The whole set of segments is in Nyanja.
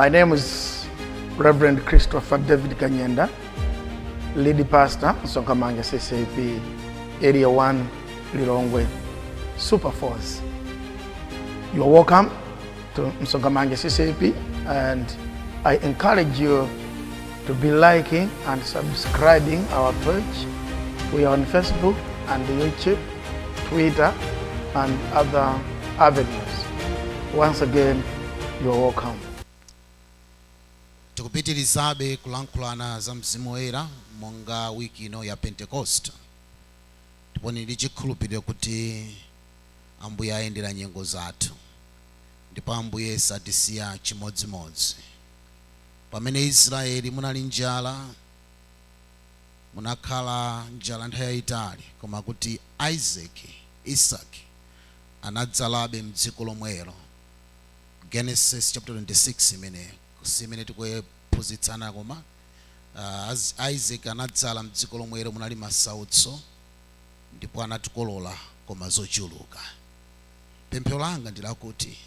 My name is Reverend Christopher David Kanyenda, lead pastor, Msonkhamanja CCAP, Area 1, Lilongwe, Super Force. You are welcome to Msonkhamanja CCAP, and I encourage you to be liking and subscribing our page. We are on Facebook and YouTube, Twitter, and other avenues. Once again, you are welcome. Tikupitirizabe kulankhulana za Mzimu Woyera monga wiki ino ya Pentecost, ndipo ndili chikhulupiriro kuti Ambuye ayendera nyengo zathu ndipo Ambuye satisiya chimodzimodzi. Pamene Israeli munali njala, munakhala njala nthawi yayitali, koma kuti Isaac, Isaki anadzalabe mdziko lomwelo. Genesis chapter 26 imene si imene tikuphunzitsana, koma Isaac anadzala mdziko lomwelo munali masautso ndipo anatikolola koma zochuluka. Pemphero langa ndi lakuti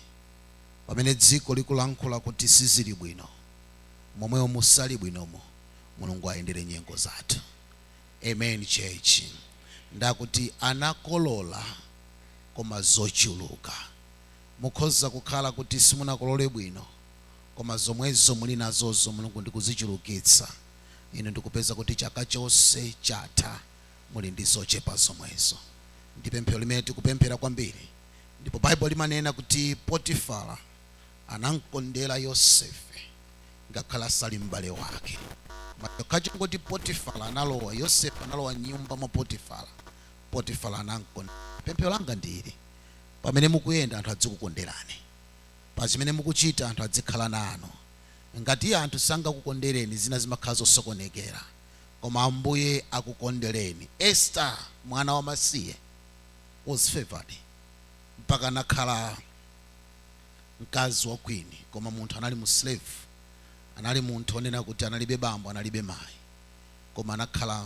pamene dziko likulankhula kuti sizili bwino, momwewo musali bwinomo, Mulungu ayendere nyengo zathu. Amen, church. Ndakuti anakolola koma zochuluka. Mukhoza kukhala kuti simunakolole bwino, koma zomwezo muli nazozo Mulungu ndikuzichulukitsa. Inu ndikupeza kuti chaka chonse chatha muli ndi zochepa zomwezo. Ndi pemphero limene tikupemphera kwambiri, ndipo Baibulo limanena kuti Potifara anamkondera Yosefe ngakhale asali m'bale wake. Chokha chingoti Potifara analowa, Yosefe analowa nyumba mwa Potifara, Potifara anamkondera. Pemphero langa ndili pamene mukuyenda, anthu adzikukonderani. Pa chimene mukuchita, anthu adzikhala nanu. Ngati anthu sangakukondereni, zina zimakhala zosokonekera, koma Ambuye akukondereni. Esther, mwana wamasiye, was favored mpaka anakhala mkazi wa queen, koma munthu anali mu slave, anali munthu onena kuti analibe bambo, analibe mayi, koma anakhala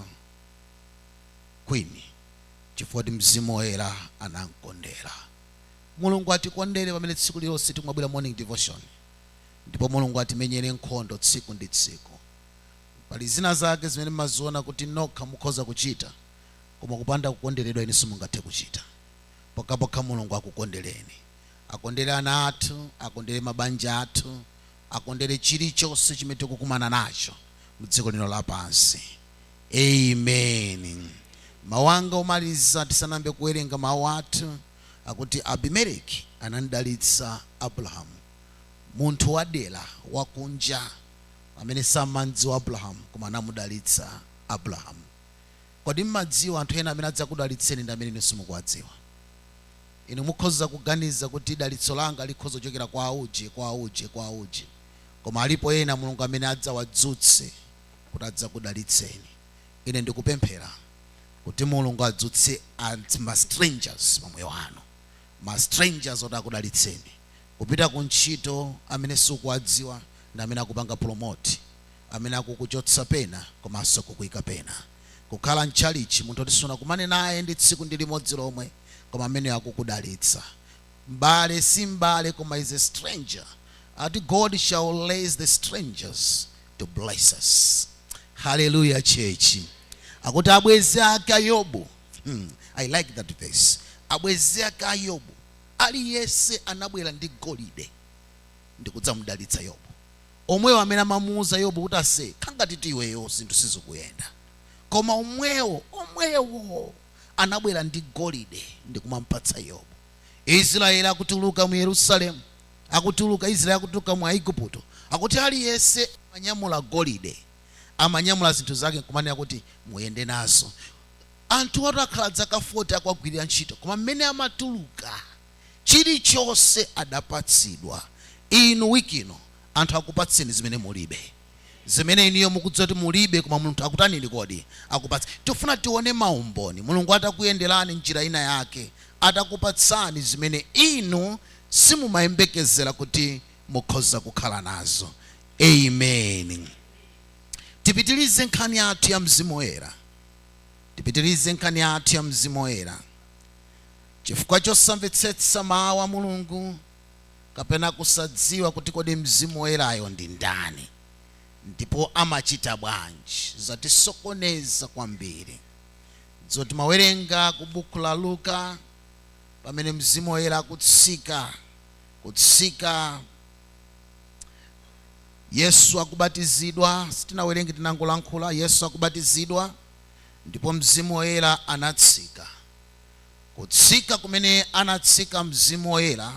queen chifukwa kuti Mzimu Woyera anamkondera. Mulungu atikondere pamene tsiku lilonse timabwera morning devotion, ndipo Mulungu atimenyere nkhondo tsiku ndi tsiku. Pali zina zake zimene mmaziona kuti nokha mukhoza kuchita, koma kupanda kukonderedwa inu simungathe kuchita, pokhapokha Mulungu akukondereni. Akondere ana athu, akondere mabanja athu, akondere chilichonse chimene tikukumana nacho mdziko lino lapansi. Amen. Mawu anga omaliza tisanambe kuwerenga mawu athu akuti Abimeleki anamdalitsa Abrahamu, munthu wadera wakunja amene samadziwa Abrahamu, koma anamudalitsa Abrahamu. Kodi mmadziwa anthu ena amene adzakudalitseni ndi amene inu simukuwadziwa? Inu mukhoza kuganiza kuti dalitso langa likhoza kuchokera kwa auje, kwa auje, kwa auje, koma alipo ena Mulungu amene adzawadzutse kuti adzakudalitseni. Ine ndikupemphera kuti Mulungu adzutse ma strangers pamoyo wanu, ma strangers oti akudalitseni. Kupita ku ntchito, amene sukuwadziwa ndi amene akupanga promote, amene akukuchotsa pena komanso kukuyika pena. Kukhala mtchalichi, munthu oti sunakumane naye ndi tsiku ndi limodzi lomwe, koma amene akukudalitsa, mbale si mbale, koma is a stranger. Ati God shall raise the strangers to bless us. Hallelujah, church. Akuti abwenzi ake a Yobu, I like that verse. Abwenzi ake a Yobu aliyense anabwera ndi golide ndikudzamudalitsa Yobu. Omwewo amene amamuuza Yobu kuti ase khangati tiweyo zinthu sizikuyenda, koma omwewo omwewo anabwera ndi golide ndikumampatsa Yobu. Israeli akutuluka mu Yerusalemu, akutuluka, Israeli akutuluka mu Aigupto, akuti aliyense amanyamula golide, amanyamula zinthu zake nkumanena kuti muyende nazo. Anthu atakhala zaka 40 akuwagwirira ntchito, koma mmene amatuluka chilichonse adapatsidwa. Inu wiki ino anthu akupatseni zimene mulibe, zimene inuyo mukudziwa kuti mulibe, koma munthu akutanini kodi? Akupatsa. Tifuna tione maumboni Mulungu atakuyenderani njira ina yake, atakupatsani zimene inu simumayembekezera kuti mukhoza kukhala nazo. Amen. Tipitilize nkhani yathu ya Mzimu Woyera, tipitilize nkhani yathu ya Mzimu Woyera. Chifukwa chosamvetsetsa mawu a Mulungu kapena kusamvetsetsa kapena kusadziwa kuti kodi Mzimu Woyerayo ndi ndani ndipo amachita bwanji, zatisokoneza kwambiri. Zoti mawerenga ku buku la Luka pamene Mzimu Woyera akutsika kutsika, Yesu akubatizidwa. Sitinawerenge, tinangolankhula. Yesu akubatizidwa ndipo Mzimu Woyera anatsika. Kutsika kumene anatsika Mzimu Woyera,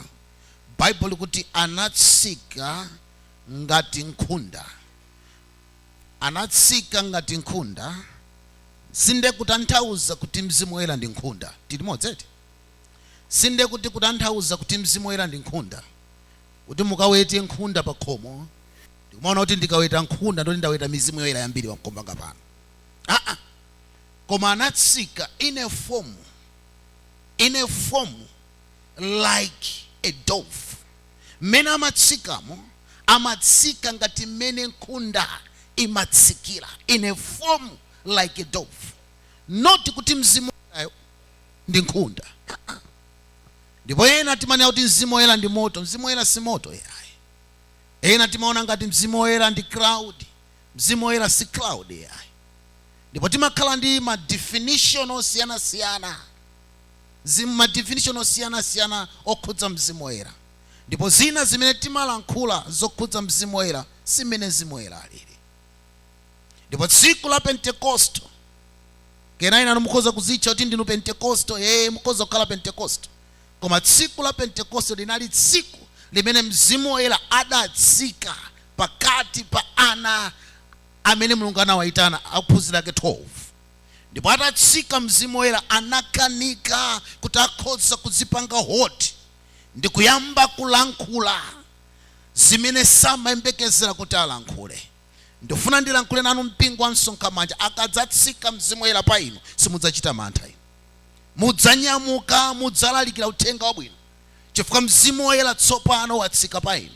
Baibulo kuti anatsika ngati nkhunda. Anatsika ngati nkhunda sinde kutanthauza kuti Mzimu Woyera ndi nkhunda. Tili modzeti? Sinde kuti kutanthauza kuti Mzimu Woyera ndi nkhunda, kuti mukawete nkhunda pa khomo ndikumaona kuti ndikaweta nkhunda ndoti ndaweta mizimu yoyera yambiri pamkombanga pano. Aa, koma anatsika in a form like a dove. Mmene amatsikamo, amatsika ngati mmene nkhunda imatsikira, in a form like a dove, not kuti Mzimu Woyerayo ndi nkhunda. Ndipo ena timanena kuti Mzimu Woyera ndi moto. Mzimu Woyera si moto, yayi. Ena timaona ngati Mzimu Woyera ndi cloud. Mzimu Woyera si cloud, yayi. Ndipo timakhala ndi ma definition osiyanasiyana, ma definition osiyanasiyana okhudza Mzimu Woyera. Ndipo zina zimene timalankhula zokhudza Mzimu Woyera si mmene Mzimu Woyera alili. Ndipo tsiku la Pentekosto kena ina mukhoza kuzitcha kuti ndinu Pentekosto, mukhoza kukhala Pentekosto, koma tsiku la Pentekosto linali tsiku limene Mzimu Woyera adatsika pakati pa ana amene Mulungu anawayitana, aphunzira ake 12. Ndipo atatsika Mzimu Woyera, anakanika kuti akhoza kuzipanga hold ndi kuyamba kulankhula zimene samayembekezera kuti alankhule. Ndifuna ndilankhule nanu, mpingo wa Msonkhamanja. Akadzatsika Mzimu Woyera pa inu, simudzachita mantha. Inu mudzanyamuka, mudzalalikira uthenga wabwino, chifukwa Mzimu Woyera tsopano watsika pa inu.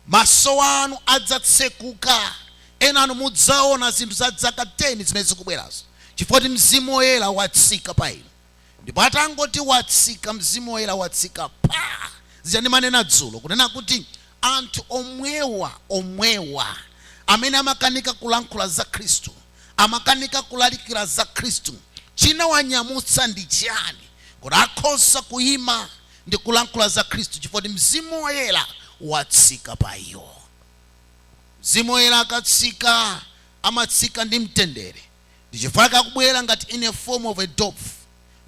Maso anu adzatsekuka. Ena anu mudzaona zinthu za zaka 10 zimene zikubwerazo, chifukwa kuti Mzimu Woyera watsika pa inu. Ndipo atangoti watsika Mzimu Woyera, watsika pa zija ndimanena dzulo, kunena kuti anthu omwewa omwewa amene amakanika kulankhula za Khristu, amakanika kulalikira za Khristu, chinawanyamutsa ndi chiyani kuti akhoza kuyima ndi kulankhula za Khristu? Chifukwa kuti Mzimu Woyera watsika pa iwo. Mzimu Woyera akatsika, amatsika ndi mtendere. Ndi chifukwa akubwera ngati in a form of a dove.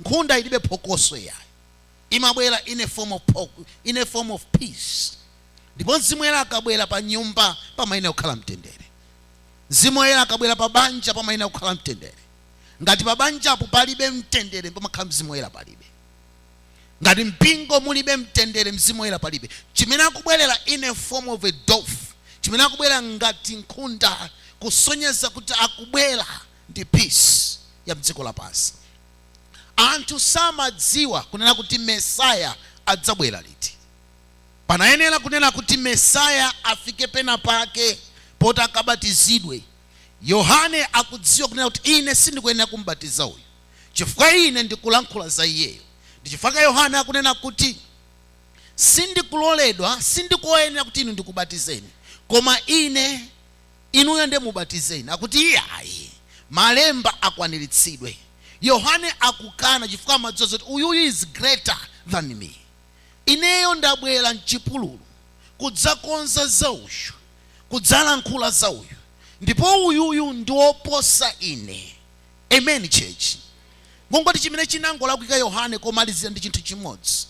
Nkhunda ilibe phokoso, yayi. Imabwera in a form of peace. Ndipo Mzimu Woyera akabwera pa nyumba, pamayenera kukhala mtendere. Mzimu Woyera akabwera pa banja, pamayenera kukhala mtendere. Ngati pa banjapo palibe mtendere, pamakhala Mzimu Woyera palibe. Ngati mpingo mulibe mtendere, Mzimu Woyera palibe. Chimene akubwerera in a form of a dove, chimene akubwera ngati nkhunda, kusonyeza kuti akubwera ndi peace ya mdziko lapansi. Anthu samadziwa kunena kuti Mesaya adzabwera liti. Panayenera kunena kuti Mesaya afike pena pake poti akabatizidwe. Yohane akudziwa kunena kuti ine sindikuyenera kumbatiza uyu, chifukwa ine ndikulankhula za iyeyo. Ndi chifukwa Yohane akunena kuti sindikuloledwa, sindikuyenera kuti inu ndikubatizeni, koma ine inuyo ndiye mubatizeni. Akuti iyayi, malemba akwaniritsidwe. Yohane akukana chifukwa amadziwa kuti uyuyu is greater than me. Ineyo ndabwera mchipululu kudzakonza za uyu, kudzalankhula za uyu, ndipo uyuyu ndi woposa ine. Amen, church. Ngongoti chimene chinangolakwika Yohane komalizira ndi chinthu chimodzi: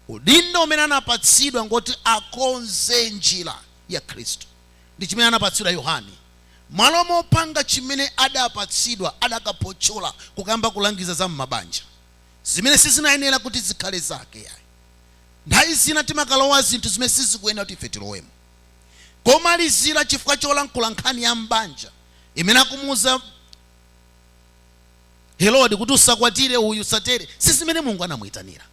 udindo umene anapatsidwa ngoti akonze njira ya Khristu, ndi chimene anapatsidwa Yohane. Malo mopanga chimene adapatsidwa, adakapochola kukamba kulangiza za mmabanja zimene sizinayenera kuti zikhale zake, yayi. Nthawi zina timakalowa zinthu zimene sizikuyenera kuti ife tilowemo. Komalizira, chifukwa cholankhula nkhani ya mbanja imene akumuuza Herode kuti usakwatire uyu, usatere, si zimene Mulungu anamuyitanira.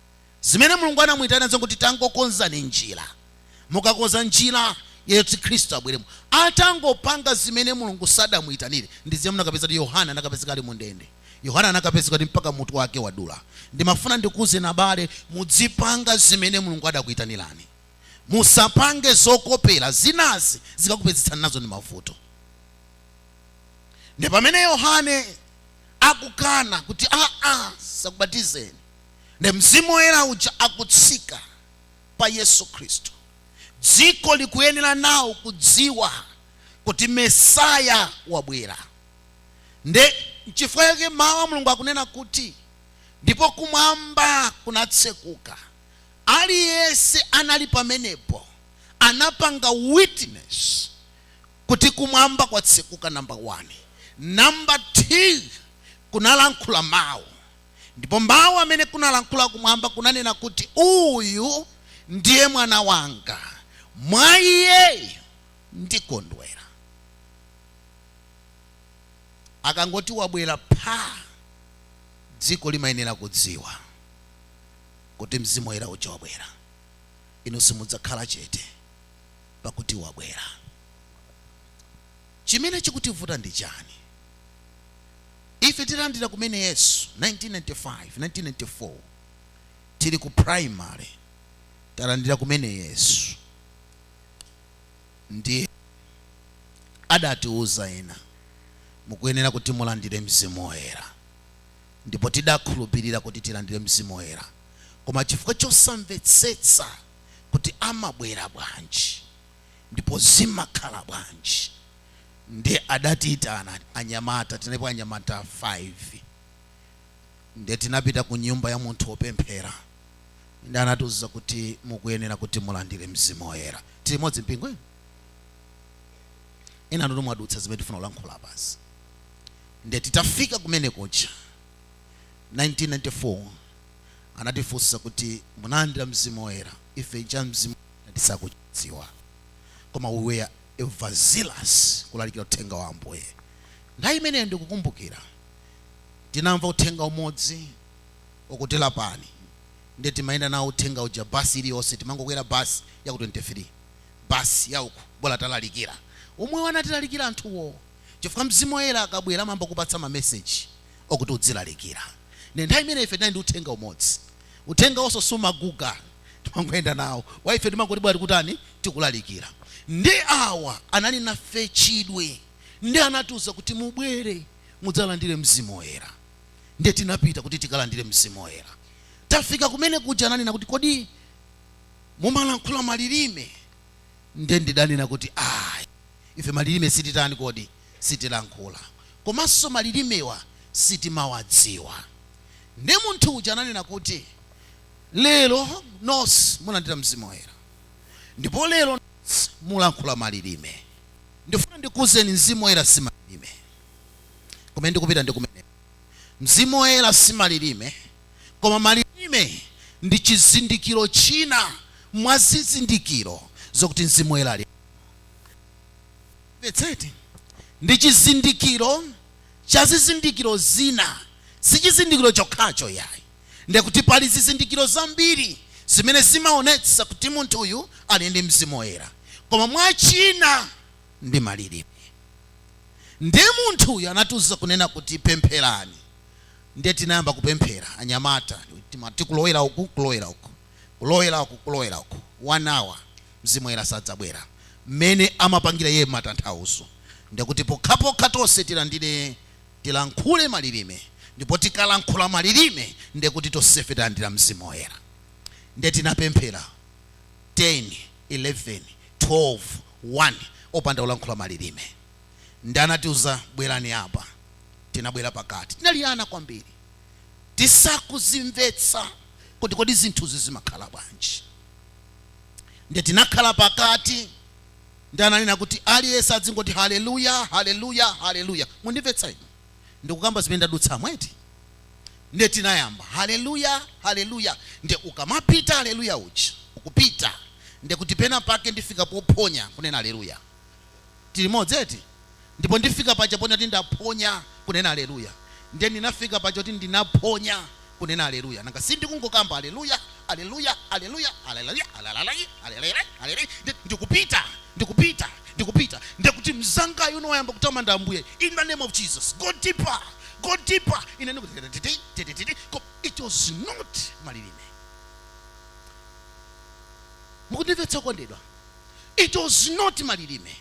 Zimene Mulungu anamuyitanira zokuti tangokonzani njira, mukakonza njira yoti Khristu abweremo. Atangopanga zimene Mulungu sadamuyitanire, ndi zimene munakapeza kuti Yohana anakapezeka ali mundende. Yohana anakapezeka kuti mpaka mutu wake wadula. Ndimafuna ndikuuzeni abale, mudzipanga zimene Mulungu adakuyitanirani. Musapange zokopera zinazi zikakupezetsani nazo ndi mavuto. Ndi pamene Yohane akukana kuti aa, sakubatizeni, ndi Mzimu Woyera uja akutsika pa Yesu Khristu. Dziko likuyenera nawo kudziwa kuti Mesaya wabwera. Nde nchifukwa chake mawu a Mulungu akunena kuti ndipo kumwamba kunatsekuka, aliyense anali pamenepo anapanga witness kuti kumwamba kwatsekuka. Number 1. Number 2, kunalankhula mawu, ndipo mawu amene kunalankhula kumwamba kunanena kuti uyu ndiye mwana wanga, mwa iye ndikondwera. Akangoti wabwera pa dziko, limayenera kudziwa kuti Mzimu Woyera uja wabwera. Inu simudzakhala chete pakuti wabwera. Chimene chikutivuta ndi chani? Ife tilandira kumene Yesu 1995, 1994, tili ku primary, talandira kumene Yesu, ndiye adatiuza ena, mukuyenera kuti mulandire Mzimu Woyera, ndipo tidakhulupirira kuti tilandire Mzimu Woyera, koma chifukwa chosamvetsetsa kuti amabwera bwanji ndipo zimakhala bwanji, ndi adatiyitana anyamata, tinalipo anyamata 5, ndiye tinapita ku nyumba ya munthu wopemphera, ndi anatiuza kuti mukuyenera kuti mulandire Mzimu Woyera. Tili modzi mpingo inu? Ena anu mwadutsa zimene tifuna kulankhula basi. Ndiye titafika kumene kuja 1994, anatifunsa kuti munalandira Mzimu Woyera? Ife cha Mzimu tisakudziwa, koma we were overzealous kulalikira uthenga wa Ambuye. Nthawi imeneyo ndikukumbukira tinamva uthenga umodzi ukuti lapani, ndiye timayenda nawo uthenga uja basi iliyonse, timangokwera basi yaku 23, basi yauku, bola talalikira omwe wanatilalikira anthuwo, chifukwa Mzimu Woyera akabwera amayamba kupatsa mameseji okuti udzilalikira. Ne nthawi imene ife tinali ndi uthenga umodzi, uthenga wonso sumaguga, timangoyenda nawo wa ife, timangoti bwati kutani, tikulalikira. Ndi awa anali nafe chidwi, ndi anatiuza kuti mubwere mudzalandire Mzimu Woyera. Ndiye tinapita kuti tikalandire Mzimu Woyera. Tafika kumene kuja, ananena kuti kodi mumalankhula malilime? Ndiye ndidanena kuti ayi, ife malilime sititani kodi, sitilankhula, komanso malilimewa sitimawadziwa. Ndi munthu uja ananena kuti lero nonse mulandira Mzimu Woyera, ndipo lero nonse mulankhula malilime. Ndifuna ndikuwuzeni, Mzimu Woyera si malilime. Kumene ndikupita ndi kumene, Mzimu Woyera si malilime, koma malilime ndi chizindikiro china mwa zizindikiro zokuti Mzimu Woyera ali mvetseti. Ndi chizindikiro cha zizindikiro zina, si chizindikiro chokhacho yayi. Ndekuti pali zizindikiro zambiri zimene zimaonetsa kuti munthu uyu ali ndi Mzimu Woyera, koma mwachina ndi malilime. Ndiye munthu uyu anatiuza kunena kuti pempherani. Ndiye tinayamba kupemphera anyamata, tikulowera uku, kulowera uku, kulowera uku, kulowera uku, one hour Mzimu Woyera sadzabwera mmene amapangira iye matanthauzo. Ndikuti pokhapokha tonse tilandire, tilankhule malilime, ndipo tikalankhula malilime ndekuti tonsefe talandira Mzimu Woyera. Ndiye tinapemphera 10, 11, 12, 1 opanda kulankhula malilime. Ndi anatiuza bwerani apa, tinabwera pakati, tinali ana kwambiri, tisakuzimvetsa kuti kodi zinthuzi zimakhala bwanji. Ndiye tinakhala pakati, ndi ananena kuti aliyense adzingoti haleluya, haleluya, haleluya. Mundimvetsa inu? Ndikukamba zimene ndadutsa mweti. Ndiye tinayamba haleluya, haleluya. Ndiye ukamapita haleluya uja ukupita, ndiye kuti pena pake ndifika pophonya kunena haleluya. Tili modzi eti? Ndipo ndifika paja pona kuti ndaphonya kunena haleluya. Ndiye ndinafika paja kuti ndinaphonya kunena haleluya, nanga sindikungokamba haleluya, haleluya, haleluya, haleluya, haleluya, haleluya, haleluya. Ndikupita, ndikupita, ndikupita, ndiye kuti mzangayo unoyamba kutamanda Ambuye, in the name of Jesus, go deeper, go deeper. Ine ndikuti it was not malilime. Mukundimvetsa kondedwa? It was not malilime,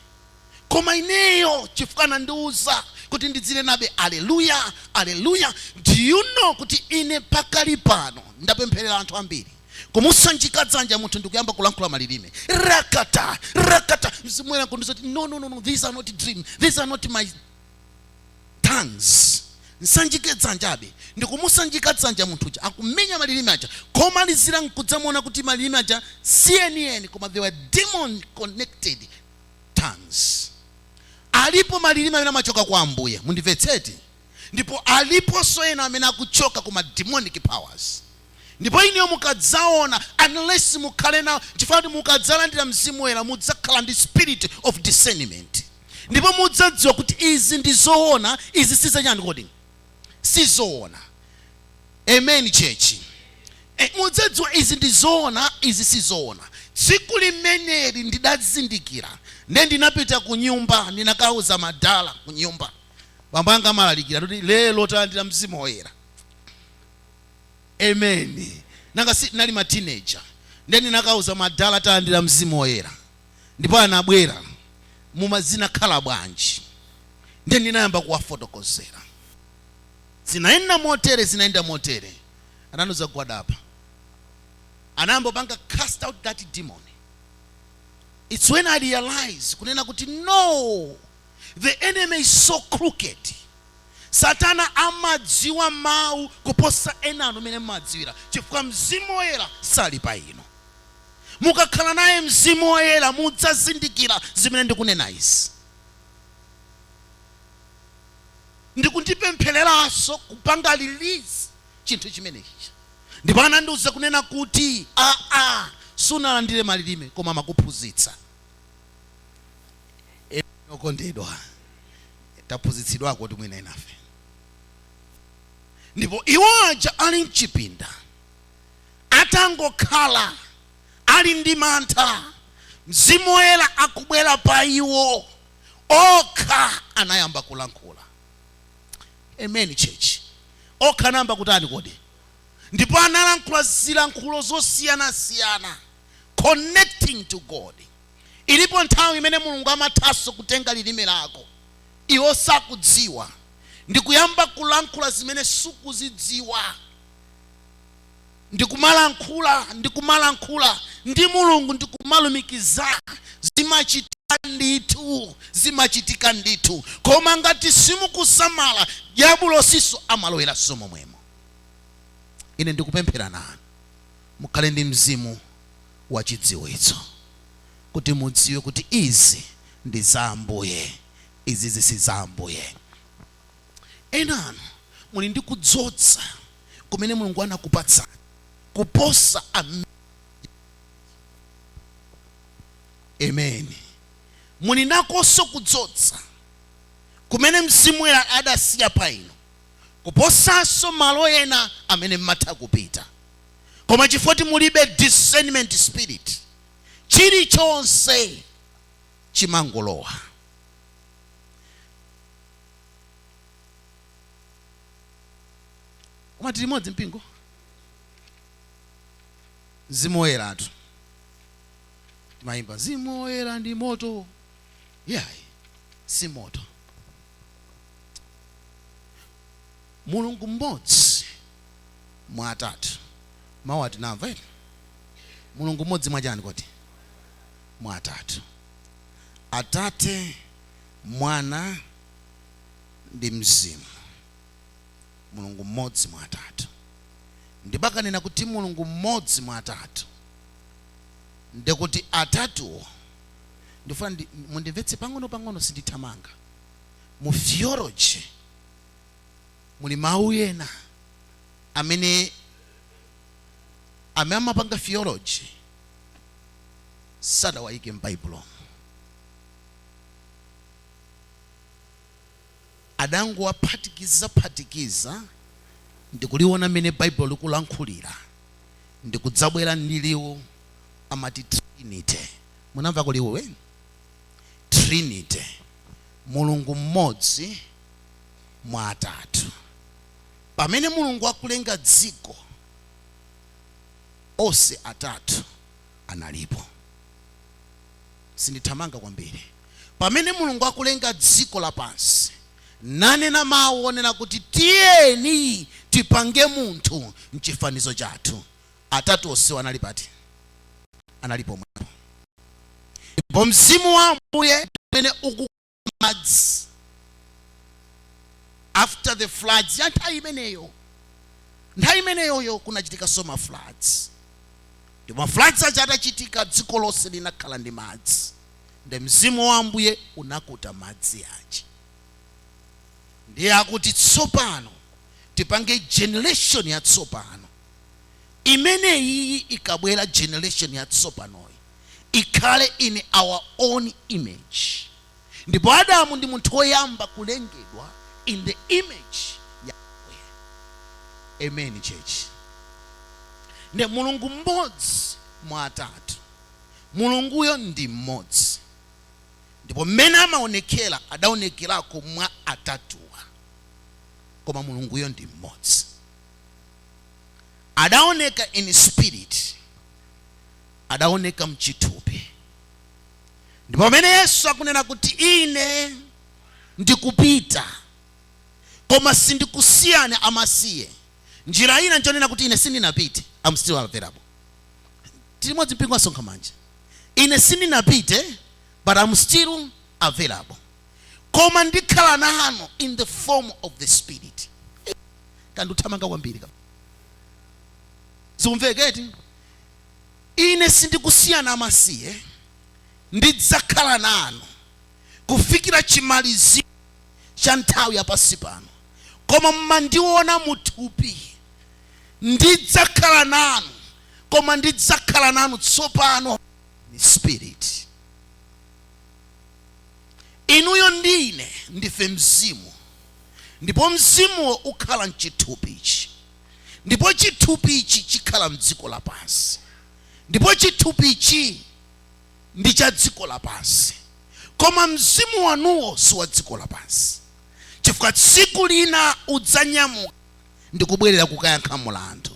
koma ineyo chifukwa anandiuza kuti ndidzinenabe aleluya, aleluya. Do you know kuti ine pakali pano ndapempherera anthu ambiri, kumusanjika dzanja munthu ndikuyamba kulankhula malilime, rakata rakata, Mzimu Woyera nkundiuza kuti no, no, no, no, these are not dream, these are not my tongues. Nsanjike dzanjabe. Ndikumusanjika dzanja munthu uja, akumenya malilime aja, komalizira nkudzamuona kuti malilime aja si enieni, koma they were demon connected tongues. Alipo malilime amene amachoka kwa Ambuye, mundimvetseti, ndipo aliponso ena amene akuchoka ku ma demonic powers. Ndipo ineyo mukadzaona, unless mukhale nawo, chifukwa kuti mukadzalandira Mzimu Woyera mudzakhala ndi spirit of discernment, ndipo mudzadziwa kuti izi ndi zoona, izi sizachani kodi, sizoona. Amen, church. Mudzadziwa izi ndi zoona, izi sizoona. Tsiku limeneli ndidazindikira, nde ndinapita ku nyumba, ndinakauza madala ku nyumba, bambo anga amalalikira, kuti lero talandira Mzimu Woyera. Amen. Nanga si nali ma teenager? Nde ndinakauza madala, talandira Mzimu Woyera. Ndipo anabwera, mumazinakhala bwanji? Nde ndinayamba kuwafotokozera, zinayenda motere, zinayenda motere. Anandiuza, "Gwada apa." Anayamba panga cast out that demon. It's when I realize kunena kuti no, the enemy is so crooked. Satana amadziwa mawu kuposa ena anu mene mmadziwira, chifukwa Mzimu Woyera sali pa inu. Mukakhala naye Mzimu Woyera mudzazindikira zimene ndikunena izi. Ndikundipemphereranso kupanga release chinthu chimenechi. Ndipo anandiuza kunena kuti aa, sunalandire malilime, koma amakuphunzitsa. Okondedwa, taphunzitsidwako kuti mwina inafe. Ndipo iwo aja ali mchipinda, atangokhala ali ndi mantha, Mzimu Woyera akubwera pa iwo, okha anayamba kulankhula. Amen, church. Okha anayamba kutani kodi? Ndipo analankhula zilankhulo zosiyanasiyana, connecting to God. Ilipo nthawi imene Mulungu amathanso kutenga lilime lako iwo sakudziwa ndikuyamba kulankhula zimene sukuzidziwa, ndikumalankhula, ndikumalankhula ndi Mulungu, ndikumalumikiza. Zimachitika ndithu, zimachitika ndithu. Koma ngati simukusamala, diabulosiso amaloweranso momwemo. Ine ndikupemphera nanu mukhale ndi mzimu wa chidziwitso, kuti mudziwe kuti izi ndi za Ambuye, izi si za Ambuye. Ena anu muli ndi kudzodza kumene Mulungu anakupatsani kuposa amen. Muli nakonso kudzodza kumene Mzimu Woyera adasiya pa inu kuposanso malo ena amene mmatha kupita, koma chifukwa kuti mulibe discernment spirit, chilichonse chimangolowa. Koma tili limodzi, mpingo? Mzimu Woyeratu timayimba, "Mzimu Woyera ndi moto." Yayi, si moto. Mulungu mmodzi mwa atatu. Mawu atinamva eti? Mulungu mmodzi mwachani kodi? Mwa atatu. Atate, Mwana ndi Mzimu. Mulungu mmodzi mwa atatu. Ndipakanena kuti Mulungu mmodzi mwa atatu, ndikuti atatuwo, ndifuna mundimvetse pang'ono pang'ono, sindithamanga. Mu theology muli mawu ena amene amapanga theology sadawayike m'Baibulo, adangowaphatikiza phatikiza ndikuliona mmene Baibulo likulankhulira, ndikudzabwera ndi liwu amati Trinity. Munamva kuliwu Trinity? Mulungu mmodzi mwa atatu. Pamene Mulungu akulenga dziko, onse atatu analipo. Sindithamanga kwambiri. Pamene Mulungu akulenga dziko lapansi, nanena mawu onena kuti tiyeni tipange munthu mchifanizo chathu, atatu onsewo anali pati? Anali pomwepo. Ndipo Mzimu wa Ambuye umene ukumadzi after the floods ya nthawi imeneyo, nthawi imeneyoyo kunachitikanso ma floods. Ndipo ma floods aja atachitika, dziko lonse linakhala ndi madzi, ndi Mzimu wa Ambuye unakuta madzi aja. Ndiye akuti tsopano tipange generation yatsopano. Imeneyi ikabwera, generation yatsopanoyi ikhale in our own image. Ndipo Adamu ndi munthu woyamba kulengedwa in the image ya Yahweh. Amen, church. Ndi Mulungu mmodzi mwa atatu. Mulunguyo ndi mmodzi, ndipo mmene amaonekera adaonekerako mwa atatuwa, koma Mulunguyo ndi mmodzi. Adaoneka in spirit, adaoneka mchithupi. Ndipo pamene Yesu akunena kuti ine ndikupita koma sindikusiyani amasiye, njira ina nchonena kuti ine sindinapite, I'm still available. Tilimodzi, mpingo asonkha manja. Ine sindinapite, but I'm still available, koma ndikhala nanu in the form of the Spirit. Kandithamanga kwambiri ka zikumveketi. Ine sindikusiyana amasiye, ndidzakhala nanu kufikira chimaliziro cha nthawi yapasi pano. Koma mmandiona muthupi, ndidzakhala nanu, koma ndidzakhala nanu tsopano ni spirit. Inuyo ndine ndife mzimu, ndipo mzimuwo ukhala mchithupi ichi, ndipo chithupi ichi chikhala mdziko lapansi, ndipo chithupi ichi ndi cha dziko lapansi, koma mzimu wanuwo si wa dziko lapansi, chifukwa tsiku lina udzanyamuka ndi kubwerera kukayankha mulandu.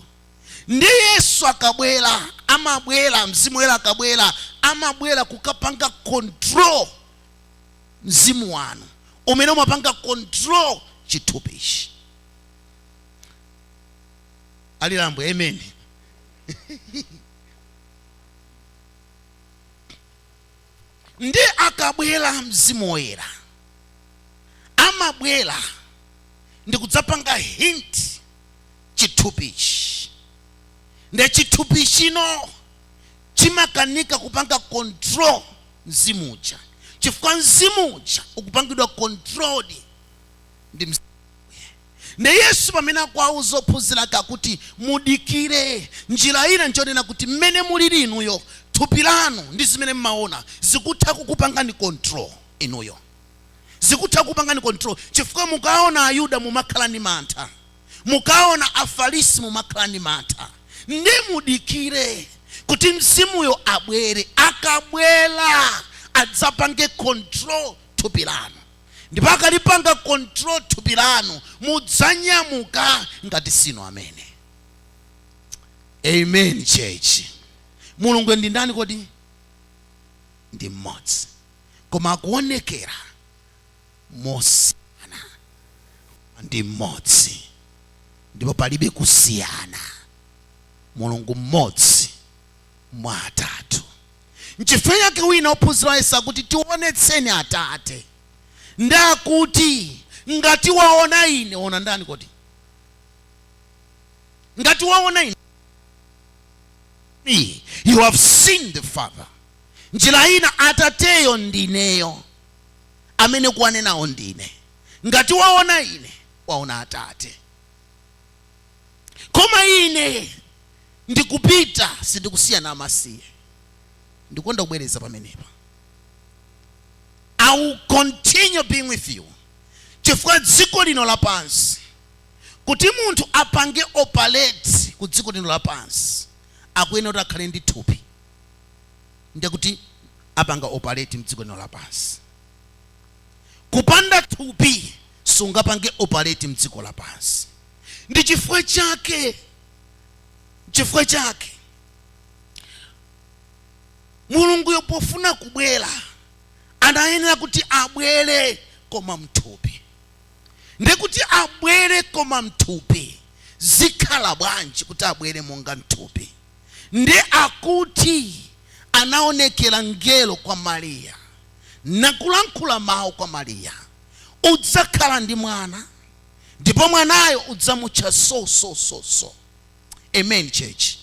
Ndi Yesu akabwera, amabwera, Mzimu Woyera akabwera, amabwera kukapanga control mzimu wanu umene umapanga control chithupichi. Alilambwe, amen. Ndi akabwera Mzimu Woyera, amabwera ndi kudzapanga hint chithupichi. Ndi chithupi chino chimakanika kupanga control mzimu uja, chifukwa mzimu uja ukupangidwa controlled ndi mzimu. Ndi Yesu pamene akuwauza ophunzira ake akuti mudikire, njira ina nchonena kuti mmene mulili inuyo, thupi lanu ndi zimene mmaona zikutha kukupangani control inuyo, zikutha kukupangani control, chifukwa mukaona Ayuda mumakhala ndi mantha, mukaona Afarisi mumakhala ndi mantha. Ndi mudikire kuti mzimuyo abwere. Akabwera adzapange control thupi lanu, ndipo akalipanga control thupi lanu mudzanyamuka ngati sino amene. Amen, church. Mulungu ndi ndani kodi? Ndi mmodzi, koma akuonekera mosiyana. Ndi mmodzi ndipo palibe kusiyana. Mulungu mmodzi mwa atatu. Nchifukwa chake wina ophunzira Yesu akuti tionetseni Atate, ndakuti ngati waona ine waona ndani kodi? Ngati waona ine, me, you have seen the Father. Njira ina, Atateyo ndineyo, amene kuwanenawo ndine. Ngati waona ine waona Atate. Koma ine ndikupita, sindikusiyana amasiye. Ndikonda kubwereza pamenepa, I will continue being with you, chifukwa dziko lino lapansi, kuti munthu apange operate ku dziko lino lapansi, akuyenera kuti akhale ndi thupi, ndiye kuti apanga operate mdziko lino lapansi. Kupanda thupi sungapange operate mdziko lapansi. Ndi chifukwa chake Mulunguyo pofuna kubwera anayenera kuti abwere koma mthupi. Ndekuti abwere koma mthupi, zikhala bwanji kuti abwere monga mthupi? Ndi akuti anaonekera mngelo kwa Mariya nakulankhula mawu kwa Mariya, udzakhala ndi mwana ndipo mwanayo udzamutcha so so so so. Amen church.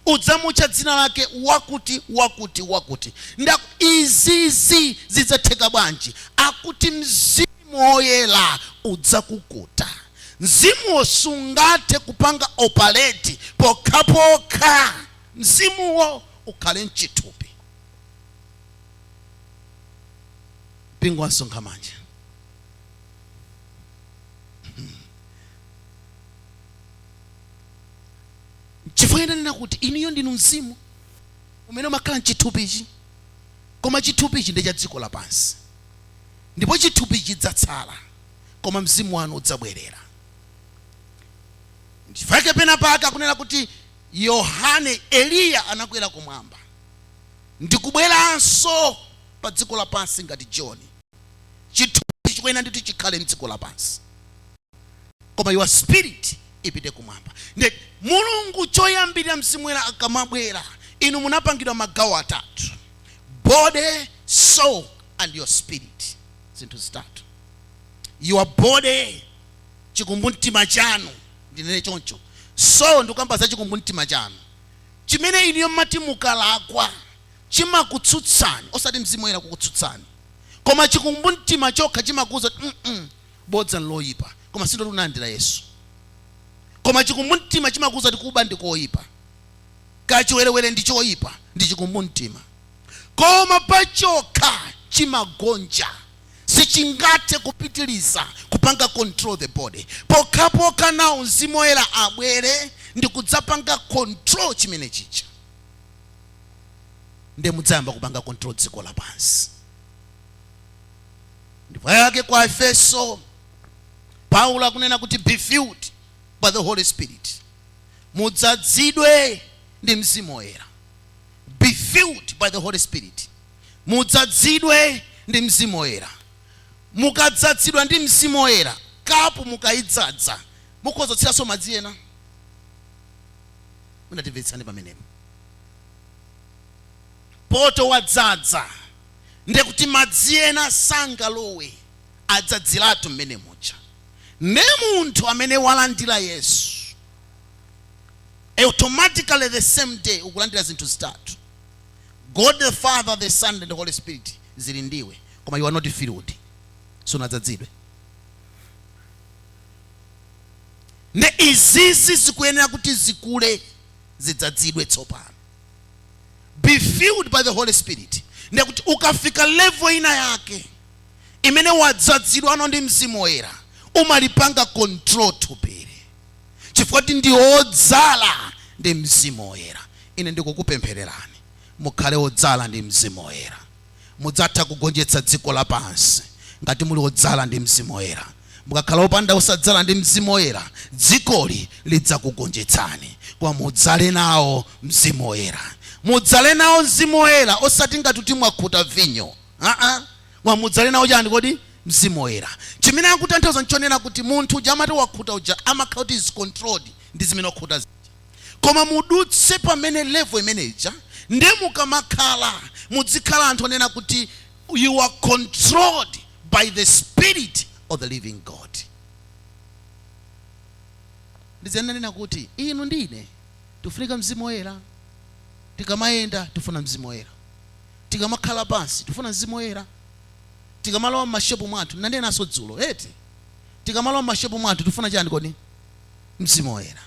Udzamutcha dzina lake wakuti wakuti wakuti. Nda izizi zidzatheka bwanji? Akuti Mzimu Woyera udzakukuta. Mzimuwo sungathe kupanga operate pokhapokha mzimuwo ukhale mchithupi. Mpingo wasonkha manja. Chifukwa ndanena kuti inuyo ndinu mzimu umene umakhala mchithupichi, koma chithupichi ndi cha dziko lapansi, ndipo chithupi chidzatsala, koma mzimu wanu udzabwerera. Chifukwa pena pake akunena kuti Yohane, Eliya anakwera kumwamba ndikubweranso pa dziko lapansi ngati John. Chithupi chikuyenera ndithu chikhale mdziko lapansi, koma your spirit ipite kumwamba. Ndi Mulungu choyambirira, Mzimu Woyera akamabwera, inu munapangidwa magawo atatu: body, soul and your spirit. Zinthu zitatu. Your body, chikumbumtima chanu, ndinene choncho. Soul, ndikuyamba za chikumbumtima chanu chimene inuyo mmati mukalakwa chimakutsutsani, osati Mzimu Woyera kukutsutsani, koma chikumbumtima chokha chimakuwuza kuti bodza nloyipa, koma sindoti unalandira Yesu. Koma chikumbumtima chimakuwuza kuti kuba ndi koyipa, kachiwerewere ndi choyipa, ndi chikumbumtima. Koma pachokha chimagonja, sichingathe kupitiliza kupanga control the body pokhapokha nawo Mzimu Woyera abwere ndi kudzapanga control chimene chicha, ndiye mudzayamba kupanga control dziko lapansi. Ndipo yake kwa Efeso, Paulo akunena kuti be filled by the Holy Spirit, mudzadzidwe ndi Mzimu Woyera. Be filled by the Holy Spirit, mudzadzidwe ndi Mzimu Woyera. Mukadzadzidwa ndi Mzimu Woyera, kapu mukayidzadza mukhoza kutsiranso madzi ena. Munatimvetsani pamenepo? Poto wadzadza, ndekuti madzi ena sangalowe, adzadziratu mmene muja. Ne munthu amene walandira Yesu, automatically the same day ukulandira zinthu zitatu: God the Father, the Son and the Holy Spirit zili ndiwe, koma you are not filled, sunadzadzidwe. Ne izizi zikuyenera kuti zikule, zidzadzidwe tsopano. Be filled by the Holy Spirit, ndekuti ukafika level ina yake imene wadzadzidwa ano ndi Mzimu Woyera, umalipanga control thupili chifukwa kuti ndi odzala ndi Mzimu Woyera. Ine ndikukupemphererani mukhale odzala ndi Mzimu Woyera. Mudzatha kugonjetsa dziko lapansi ngati muli odzala ndi Mzimu Woyera. Mukakhala opanda, osadzala ndi Mzimu Woyera, dzikoli lidzakugonjetsani. Koma mudzale nawo Mzimu Woyera, mudzale nawo Mzimu Woyera, osati ngati kuti mwakhuta vinyo, aa, koma mudzale nawo chani kodi? Mzimu Woyera. Chimene akutanthauza nchonena kuti munthu uja amati wakhuta uja amakhala kuti is controlled ndi zimene wakhuta zija, koma mudutse pamene level imeneja, ndiye mukamakhala muzikhala anthu onena kuti you are controlled by the Spirit of the living God. Ndizenanena kuti inu ndine tifunika Mzimu Woyera. Tikamayenda tifuna Mzimu Woyera, tikamakhala pansi tifuna Mzimu Woyera, tikamalowa m'mashopu mwathu, nanenanso dzulo eti, tikamalowa m'mashopu mwathu tifuna chani kodi? Mzimu Woyera.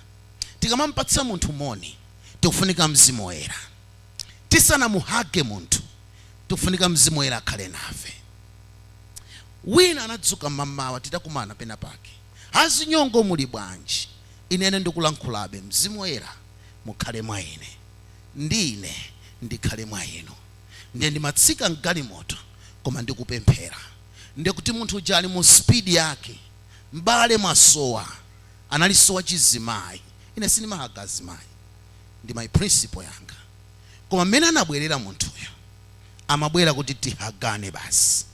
Tikamampatsa munthu moni tikufunika Mzimu Woyera. Tisanamuhage munthu tikufunika Mzimu Woyera akhale nafe. Wina anadzuka mmamawa, titakumana pena pake, "Azinyongo, muli bwanji?" Inene ndikulankhulabe, "Mzimu Woyera mukhale mwa ine, ndi ine ndikhale mwa inu." Ndiye ndimatsika mgalimoto koma ndikupemphera, ndiye kuti munthu uja ali mu speed yake, "Mbale, mwasowa." Analisowa chizimayi. Ine sindimahaga azimayi, ndi my principle yanga. Koma mmene anabwerera munthuyo Amabwera kuti tihagane basi.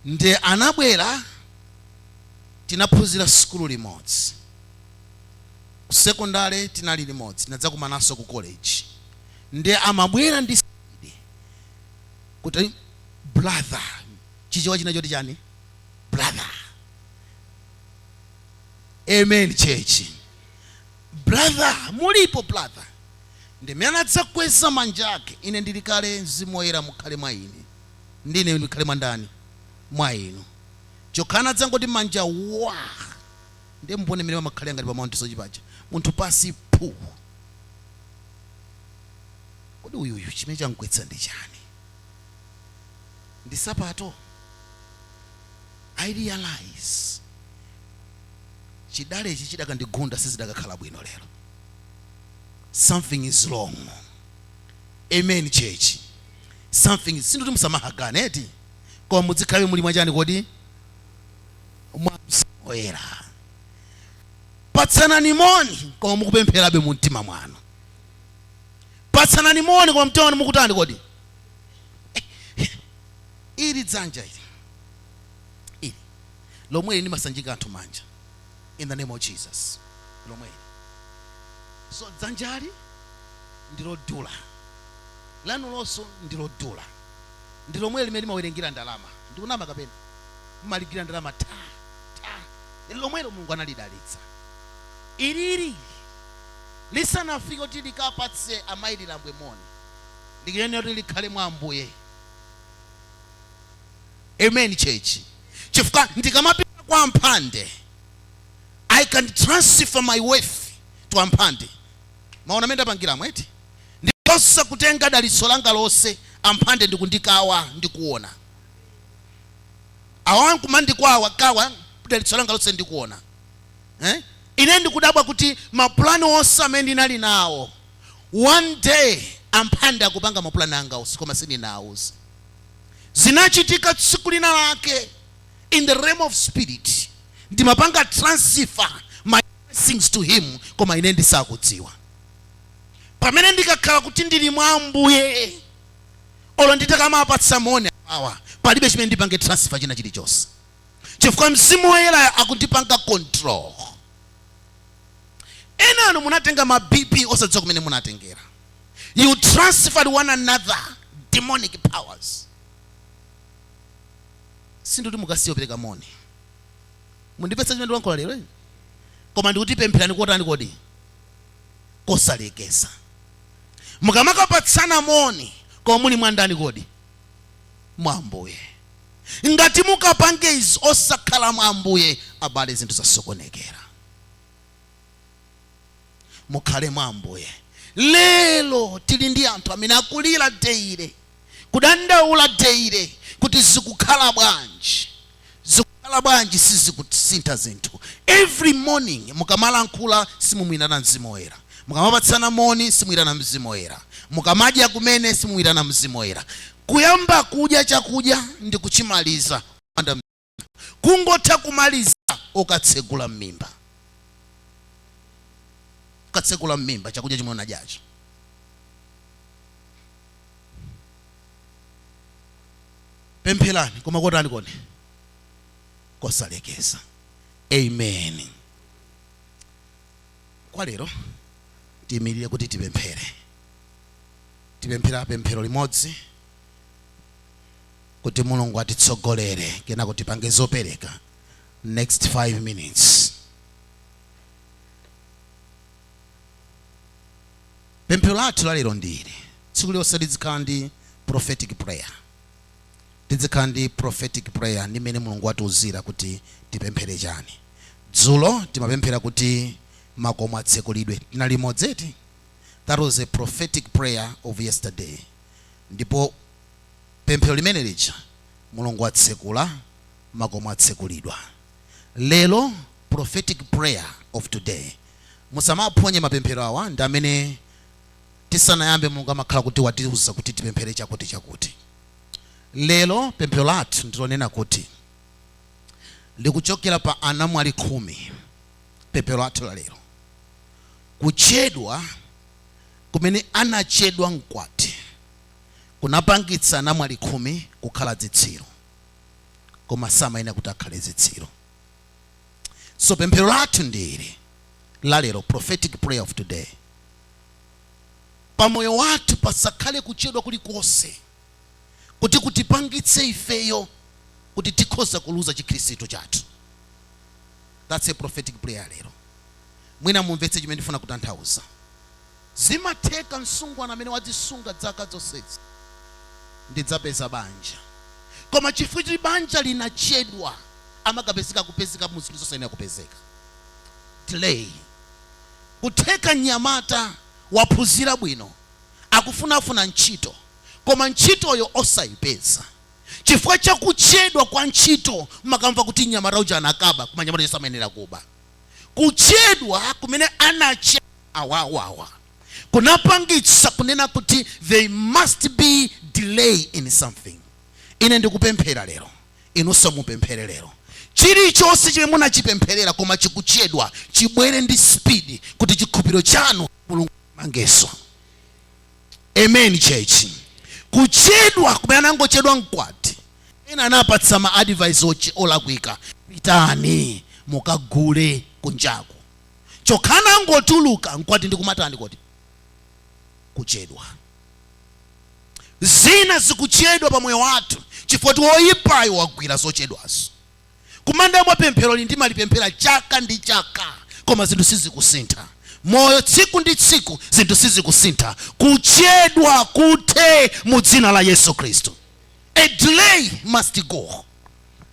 Nde anabwera, tinaphunzira sukulu limodzi ku sekondale, tinali limodzi, tinadzakumananso ku college. Nde amabwera ndi speed kuti, "Brother," Chichewa china choti chani? Brother. Amen, church. "Brother, mulipo brother?" Ndimene anadzakweza manja ake, ine ndili kale, "Mzimu Woyera mukhale mwa ine, ndine ndikhale mwa ndani? Mwa inu." Chokhana adzangoti manja wa, ndiye mbone mmene pamakhalira ngati pa Mount Soche paja, munthu pasi phu. Kodi uyuyu chimene chamgwetsa ndi chani? Ndi sapato? I realize chidalechi chidakandigunda, sizidakakhala bwino lero. Something is wrong. Amen, church. Something, sinduti musamahagane eti, koma mudzikhalabe muli mwachani kodi? Mwa Mzimu Woyera. Patsanani moni koma mukupempherabe mu mtima mwanu. Patsanani moni koma mtima mwanu mukutani kodi? Ili dzanja ili, ili lomwe ndimasanjika anthu manja in the name of Jesus, lomweli. So dzanjali ndilodula, lanu lonso ndilodula, ndi lomwe limene limawerengera ndalama. Ndikunama kapena? Mmaligwira ndalama ta ta, lomwelo Mulungu analidalitsa. Ilili lisanafike kuti likapatse amayi Lilambwe moni, likuyenera kuti likhale mwa Ambuye. Amen, church. Chifukwa ndikamapita kwa Amphande, I can transfer my wealth to Amphande. Maona amene ndapangiramo eti? Ndiponso kutenga dalitso langa lonse, Amphande ndikundikawa, ndikuona awa nkumandikwawa kawa dalitso langa lonse, ndikuona, eh? Ine ndikudabwa kuti mapulani onse amene ndinali nawo, one day Amphande akupanga mapulani anga onse, koma sindinawuze. Zinachitika tsiku lina lake in the realm of spirit, ndimapanga transfer my blessings to him, koma ine ndisakudziwa. Pamene ndikakhala kuti ndili mwa Ambuye, olo nditakamapatsa moni awa, palibe chimene ndipange transfer china chilichonse, chifukwa Mzimu Woyera akundipanga control. Ena anu munatenga ma BP osadziwa kumene munatengera. You transferred one another demonic powers. Sinduti mukasiya kupereka moni, mundipetsa chimene ndikulankhula lero, eh? Koma ndikuti pempherani kotani kodi? Kosalekeza. Mukamakapatsana moni, koma muli mwandani kodi? Mwa Ambuye. Ngati mukapange izi osakhala mwa Ambuye, abale, zinthu zasokonekera. Mukhale mwa Ambuye. Lero tili ndi anthu amene akulira daily, kudandaula daily kuti zikukhala bwanji, zikukhala bwanji, sizikusintha zinthu. Every morning mukamalankhula simumuyitana Mzimu Woyera, mukamapatsana moni simuyitana Mzimu Woyera, mukamadya kumene simuyitana Mzimu Woyera. Kuyamba kudya chakudya ndi kuchimaliza kupanda, kungotha kumaliza ukatsegula mmimba, ukatsegula mmimba chakudya chomwe unadyacho. Pempherani koma kotani kodi? Kosalekeza. Amen. Kwa lero tiyimirire kuti tipemphere. Tipemphera pemphero limodzi kuti Mulungu atitsogolere, kenako tipange zopereka next 5 minutes. Pemphero lathu lalero ndili, tsiku lilonse lizikhala ndi prophetic prayer, tizikhala ndi prophetic prayer ndi mmene Mulungu watiuzira kuti tipemphere chani. Dzulo timapemphera kuti makomo atsekulidwe, tinali limodzi. That was a prophetic prayer of yesterday, ndipo pemphero limene lija Mulungu atsekula makomo, atsekulidwa. Lero prophetic prayer of today, musamaphonye mapemphero awa, ndi amene tisanayambe Mulungu amakhala kuti watiuza kuti tipemphere chakuti chakuti. Lero pemphero lathu ndilonena kuti likuchokera pa anamwali 10. Pemphero lathu la lero, kuchedwa kumene anachedwa mkwati. Kunapangitsa namwali 10 kukhala zitsiru, koma samayenera kuti akhale zitsiru. So pemphero lathu ndili lalero, prophetic prayer of today: pamoyo wathu pasakhale kuchedwa kulikonse kuti kutipangitse ifeyo kuti tikhoza kuluza chikhristu chathu. That's a prophetic prayer lero. Mwina mumvetse chimene ndifuna kutanthauza. Zimatheka msungwana amene wadzisunga zaka zonsezi, ndidzapeza banja, koma chifukwa choti banja linachedwa, amakapezeka kupezeka mu zinthu zosayenera kupezeka. Delay. Kutheka mnyamata waphunzira bwino, akufunafuna ntchito, koma ntchitoyo osayipeza chifukwa chakuchedwa kwa ntchito. Makamva kuti mnyamata uja anakaba, koma mnyamata uja samayenera kuba. Kuchedwa kumene anache awawawa kunapangitsa kunena kuti there must be delay in something. Ine ndikupemphera lero, inunso mupemphere lero, chilichonse chimene munachipempherera koma chikuchedwa, chibwere ndi speed kuti chikhulupiriro chanu Mulungu mangeso. Amen, church. Kuchedwa kumene anangochedwa mkwati, ena anapatsa ma advice olakwika: pitani mukagule kunjaku. Chokhana angotuluka mkwati ndikumatani koti kuchedwa. Zina zikuchedwa pa moyo wathu chifukwa kuti woyipayo wagwira zochedwazo. Kumanda mwa pemphero ndimalipemphera chaka ndi chaka, koma zinthu sizikusintha. Moyo tsiku ndi tsiku zinthu sizikusintha. Kuchedwa kuthe mu dzina la Yesu Khristu. A delay must go.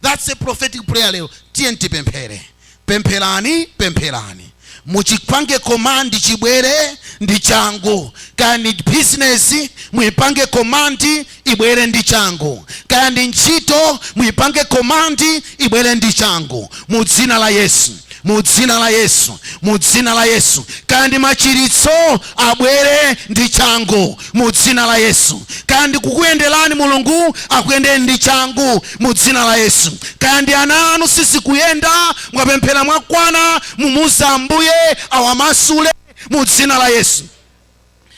That's a prophetic prayer lero. Tiye tipemphere. Pempherani, pempherani, muchipange command chibwere ndi changu. Kaya ndi bizinesi, muipange command ibwere ndi changu. Kaya ndi ntchito, muipange command ibwere ndi changu, mu dzina la Yesu, mu dzina la Yesu, mu dzina la Yesu. Kaya ndi machiritso, abwere ndi changu mu dzina la Yesu. Kaya ndi kukuyenderani, Mulungu akuyendeni ndi changu mu dzina la Yesu. Kaya ndi ana anu sizikuyenda, mwapemphera mwakwana, mumuza Ambuye awamasule mu dzina la Yesu.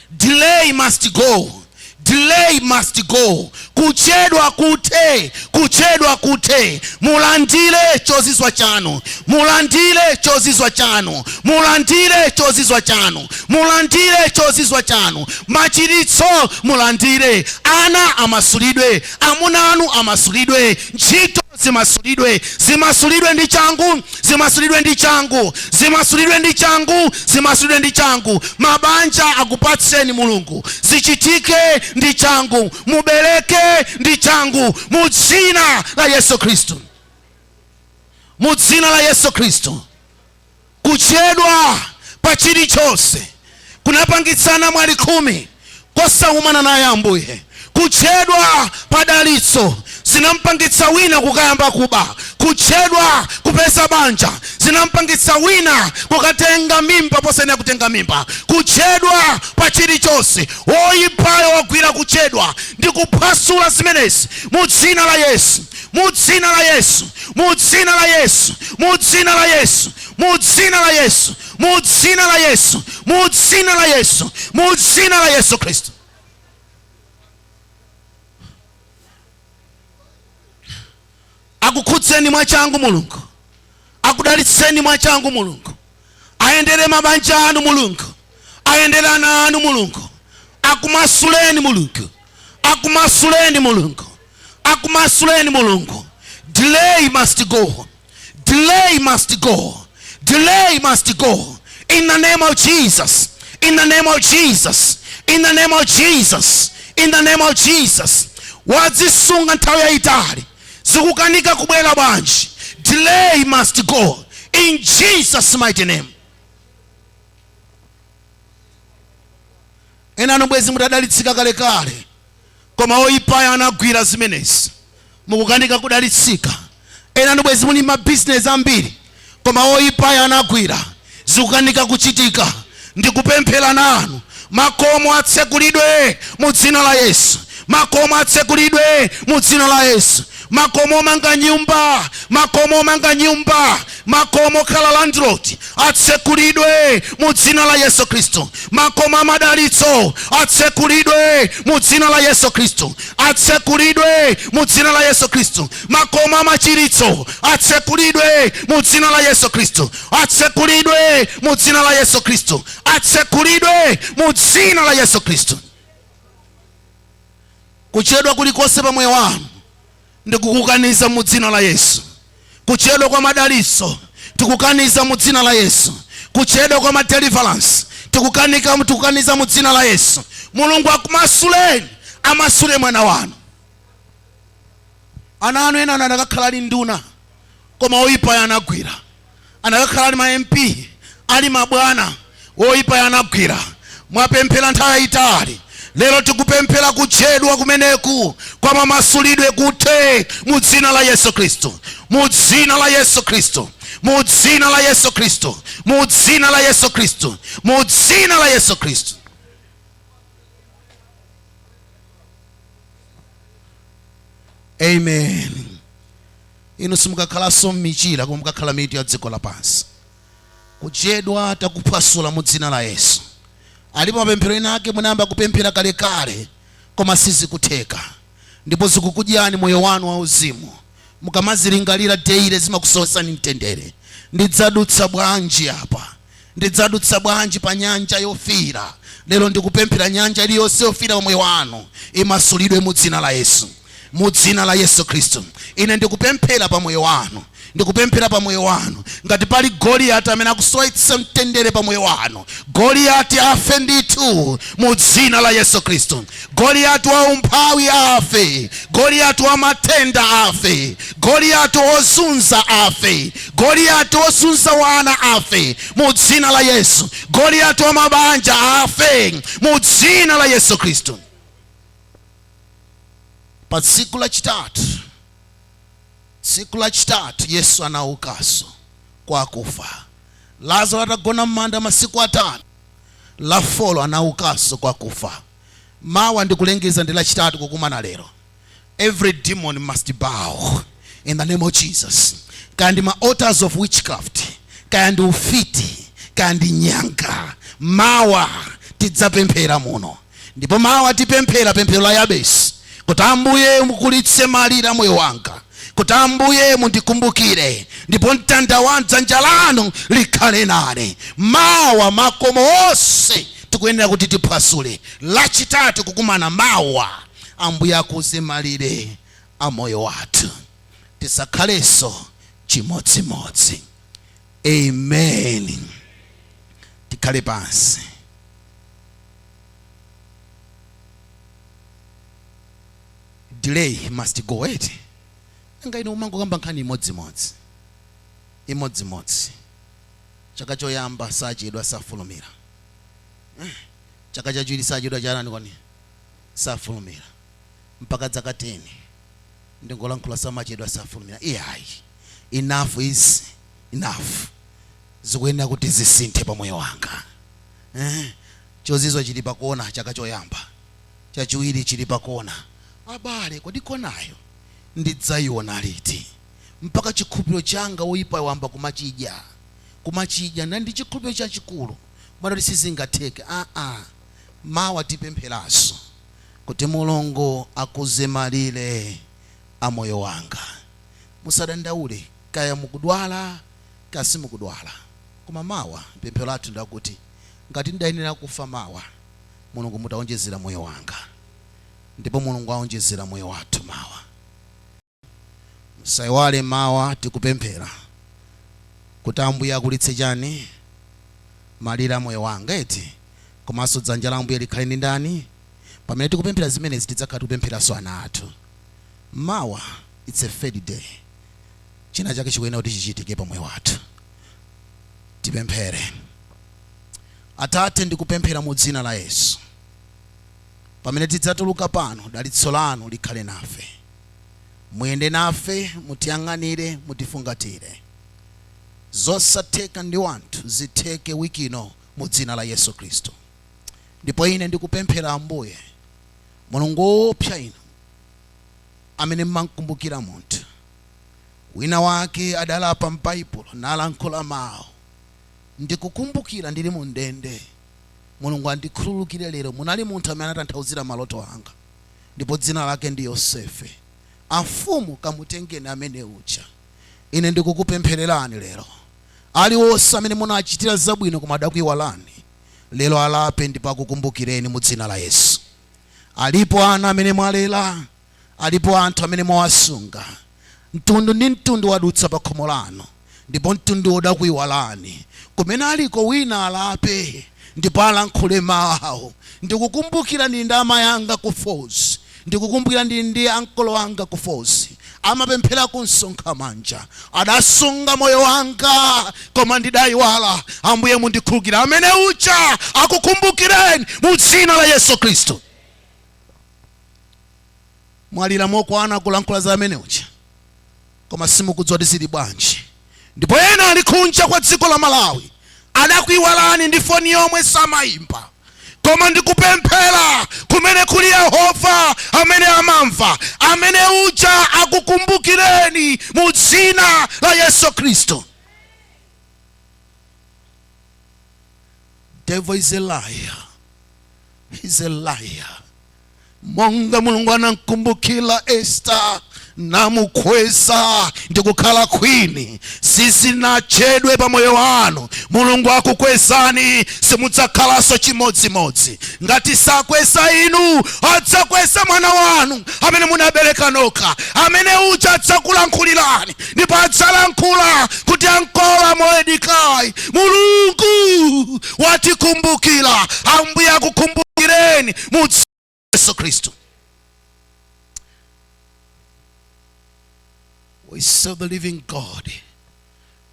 Delay must go, delay must go. Kuchedwa kuthe, kuchedwa kuthe. Mulandire chozizwa chanu, mulandire chozizwa chanu, mulandire chozizwa chanu, mulandire chozizwa chanu. Machiritso mulandire, ana amasulidwe, amuna anu amasulidwe, ntchito zimasulidwe, zimasulidwe ndi changu, zimasulidwe ndi changu, zimasulidwe ndi changu, zimasulidwe ndi changu. Mabanja akupatseni Mulungu, zichitike ndi changu, mubereke ndi changu mu dzina la Yesu Khristu, mu dzina la Yesu Khristu. Kuchedwa pa chilichonse kunapangitsana mwali 10 kosaumana naye Ambuye. Kuchedwa pa dalitso zinampangitsa wina kukayamba kuba. Kuchedwa kupeza banja zinampangitsa wina kukatenga mimba posayenera kutenga mimba. Kuchedwa pa chilichonse, woyipayo wagwira kuchedwa. Ndi kuphwasula zimenezi mu dzina la Yesu, mu dzina la Yesu, mu dzina la Yesu, mu dzina la Yesu, mu dzina la Yesu, mu dzina la Yesu, mu dzina la Yesu, mu dzina la Yesu Khristu. Akukhudzeni mwachangu Mulungu, akudalitseni mwachangu Mulungu, ayendere mabanja anu Mulungu, ayendere ana anu Mulungu, akumasuleni Mulungu, akumasuleni Mulungu, akumasuleni Mulungu. Delay must go, delay must go, delay must go in the name of Jesus, in the name of Jesus, in the name of Jesus, in the name of Jesus. Wadzisunga nthawi yayitali, zikukanika kubwera bwanji? Delay must go in Jesus' mighty name. Ena anu bwezi mutadalitsika kalekale, koma oyipayo anagwira zimenezi, mukukanika kudalitsika. Ena anu bwezi muli mabizinesi ambiri, koma oyipayo anagwira, zikukanika kuchitika. Ndikupemphera nanu, makomo atsekulidwe mu dzina la Yesu, makomo atsekulidwe mu dzina la Yesu. Makomo omanga nyumba, makomo omanga nyumba. Makomo okhala landlord atsekulidwe mu dzina la Yesu Khristu. Makomo amadalitso atsekulidwe mu dzina la Yesu Khristu, atsekulidwe mu dzina la Yesu Khristu. Makomo amachiritso atsekulidwe mu dzina la Yesu Khristu, atsekulidwe mu dzina la Yesu Khristu, atsekulidwe mu dzina la Yesu Khristu. Kuchedwa kulikonse pa moyo wanu ndikukukaniza mu dzina la Yesu. Kuchedwa kwa madalitso tikukaniza mu dzina la Yesu. Kuchedwa kwa madeliverance tikukaniza mu dzina la Yesu. Mulungu akumasuleni, amasule mwana wanu. Ana anu ena anakakhala ali nduna, koma oyipa anagwira. Anakakhala ali ma MP, ali mabwana, oyipa anagwira. Mwapemphera nthawi yayitali, lero tikupemphera kuchedwa kumeneku kwa mamasulidwe kuthe mu dzina la Yesu Khristu, mu dzina la Yesu Khristu, mu dzina la Yesu Khristu, mu dzina la Yesu Khristu, mu dzina la Yesu Khristu. Amen. Inu simukakhalanso m'michira, koma mukakhala mitu ya dziko lapansi. Kuchedwa takuphwasula mu dzina la Yesu. Alipo mapemphero ena ake munayamba kupemphera kalekale, koma sizikutheka, ndipo zikukudyani moyo wanu wauzimu. Mukamazilingalira daily zimakusowetsani mtendere. Ndidzadutsa bwanji apa? Ndidzadutsa bwanji pa nyanja yofiira? Lero ndikupemphera nyanja iliyonse yofiira pa moyo wanu imasulidwe mu dzina la Yesu, mu dzina la Yesu Khristu. Ine ndikupemphera pa moyo wanu, ndikupemphera pa moyo wanu. Ngati pali Goliyati amene akusowetsa mtendere pa moyo wanu, Goliyati afe ndithu mu dzina la Yesu Khristu. Goliyati wa umphawi afe, Goliyati wa matenda afe, Goliyati wozunza afe, Goliyati wozunza wana afe mu dzina la Yesu. Goliyati wa mabanja afe mu dzina la Yesu Khristu. Pa tsiku lachitatu, tsiku lachitatu Yesu anaukanso kwa akufa. Lazaro atagona m'manda masiku 5, la 4 anaukanso kwa akufa. Mawa ndikulengeza ndi lachitatu kukumana lero. Every demon must bow in the name of Jesus. Kaya ndi ma altars of witchcraft, kaya ndi ufiti, kaya ndi nyanga, mawa tidzapemphera muno. Ndipo mawa tipemphera pemphero la Yabesi, kuti Ambuye mukulitse malire a moyo wanga, kuti Ambuye mundikumbukire, ndipo mtanda wa dzanja lanu likhale nane. Mawa makomo onse tikuyenera kuti tiphwasule. Lachitatu kukumana mawa, Ambuye akuze malire a moyo wathu, tisakhalenso chimodzimodzi. Amen. Tikhale pansi. Delay must go. Wait. Nga ine umangokamba nkhani imodzimodzi, imodzimodzi. Chaka choyamba sachedwa safulumira, chaka chachiwiri sachedwa chanani kwani safulumira, mpaka zaka 10 ndingolankhula samachedwa safulumira. Iyayi, enough is enough. Zikuyenera kuti zisinthe pa moyo wanga. Chozizwa chili pakona chaka choyamba, chachiwiri chili pakona. Abale, kodi konayo ndidzayiona liti? Mpaka chikhulupiriro changa woyipa wamba kumachidya, kumachidya, na ndi chikhulupiriro chachikulu mwana sizingatheke. Mawa tipempheranso kuti Mulungu akuze malire a moyo wanga. Musadandaule kaya mukudwala kaya simukudwala, koma mawa pemphero lathu ndakuti ngati ndayenera kufa mawa, Mulungu mutaonjezera moyo wanga, ndipo Mulungu aonjezera moyo wathu mawa. Musaiwale mawa tikupemphera kuti Ambuye akulitse chani malire a moyo wanga, eti komanso dzanja la Ambuye likhale ndi ndani. Pamene tikupemphera zimenezi tidzakhala tikupempheranso ana athu. Mawa it's a third day, china chake chikuyenera kuti chichitike pa moyo wathu. Tipemphere. Atate, ndikupemphera mu dzina la Yesu, pamene tidzatuluka pano, dalitso lanu likhale nafe, muyende nafe, mutiyang'anire, mutifungatire. Zosatheka ndi wanthu zitheke wiki ino mu dzina la Yesu Khristu. Ndipo ine ndikupemphera Ambuye Mulungu woopsa inu amene mmankumbukira munthu wina wake adalapa m'Baibulo. Nalankhula mawu. Ndikukumbukira ndili mu ndende, Mulungu andikhululukire lero, munali munthu amene anatanthauzira maloto anga, ndipo dzina lake ndi Yosefe. Amfumu, kamutengeni amene uja. Ine ndikukupemphererani lero, aliwonse amene munachitira zabwino koma adakuyiwalani, lero alape ndipo akukumbukireni mu dzina la Yesu. Alipo ana amene mwalera, alipo anthu amene mwawasunga, mtundu ndi mtundu wadutsa pa khomo lanu ndipo mtundu wodakuyiwalani. Kumene aliko wina alape ndipo alankhule mawu. Ndikukumbukira ndili ndi amayi anga ku Falls, ndikukumbukira ndili ndi ankolo anga ku Falls, amapemphera kunsonkha manja, adasunga moyo wanga koma ndidayiwala. Ambuye mundikhululukire. Amene uja akukumbukireni mu dzina la Yesu Khristu. Mwalira mokwana kulankhula za amene uja, koma simukudziwa kuti zili bwanji. Ndipo ena ali kunja kwa dziko la Malawi, adakuyiwalani, ndi foni yomwe samayimba, koma ndikupemphera kumene kuli Yehova amene amamva, amene uja akukumbukireni mu dzina la Yesu Khristu. Devil is a liar, he's a liar. Monga Mulungu anamkumbukira Esther namukweza ndikukhala queen, sizinachedwe pa moyo wanu, Mulungu akukwezani, simudzakhalanso chimodzimodzi. Ngati sakweza inu, adzakweza mwana wanu amene munabereka nokha. Amene uja adzakulankhulirani ndipo adzalankhula kuti, "Ankola Moedikai, Mulungu watikumbukira." Ambuye akukumbukireni mu dzina la Yesu Khristu. We serve the living God.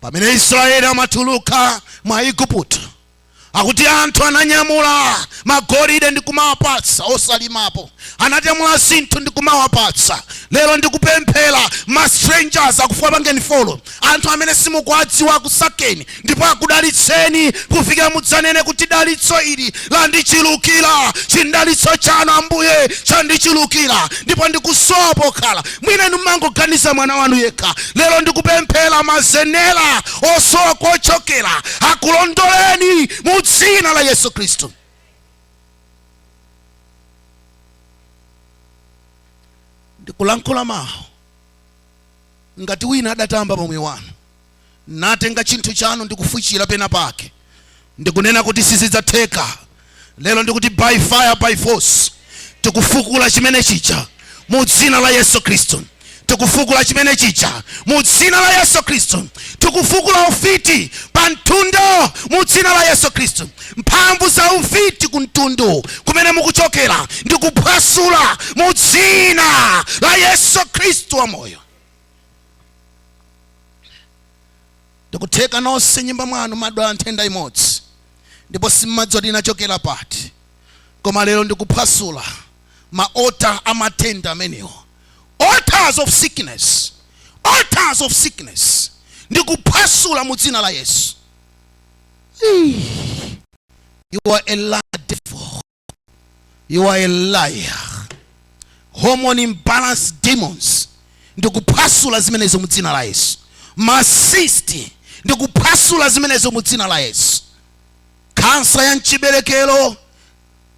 Pamene Israeli amatuluka mwa Igupto, akuti anthu ananyamula magolide ndi kumawapatsa osalimapo, ananyamula zinthu ndi kumawapatsa. Lero ndikupemphera, ma strangers akufuna pangeni follow, anthu amene simukuwadziwa akusakeni ndipo akudalitseni kufikira mudzanene kuti, "Dalitso ili landichulukira. Chindalitso chanu, Ambuye, chandichulukira ndipo ndikusowa pokhala." Mwina inu mmangoganiza mwana wanu yekha. Lero ndikupemphera, mazenera osowa kochokera akulondoleni mu dzina la Yesu Khristu. Ndikulankhula mawu, ngati wina adatamba pomwe wanu natenga chinthu chanu ndikufuchira pena pake ndikunena kuti sizidzatheka, lero ndikuti by fire, by force, tikufukula chimene chija mu dzina la Yesu Khristu. Tikufukula chimene chija mu dzina la Yesu Khristu. Tikufukula ufiti pa mtundu mu dzina la Yesu Khristu. Mphamvu za ufiti ku mtundu kumene mukuchokera ndikuphwasula mu dzina la Yesu Khristu wamoyo. Ndikutheka nonse nyumba mwanu madwala nthenda imodzi ndipo simmadziwa kuti inachokera pati, koma lero ndikuphwasula ma altar amatenda amenewo, altars of sickness, altars of sickness, ndikuphwasula mu dzina la Yesu. You are a liar, devil, you are a liar. Hormone imbalance demons, ndikuphwasula zimenezo mu dzina la Yesu. Ma cyst, ndikuphwasula zimenezo mu dzina la Yesu. Khansa ya mchiberekero,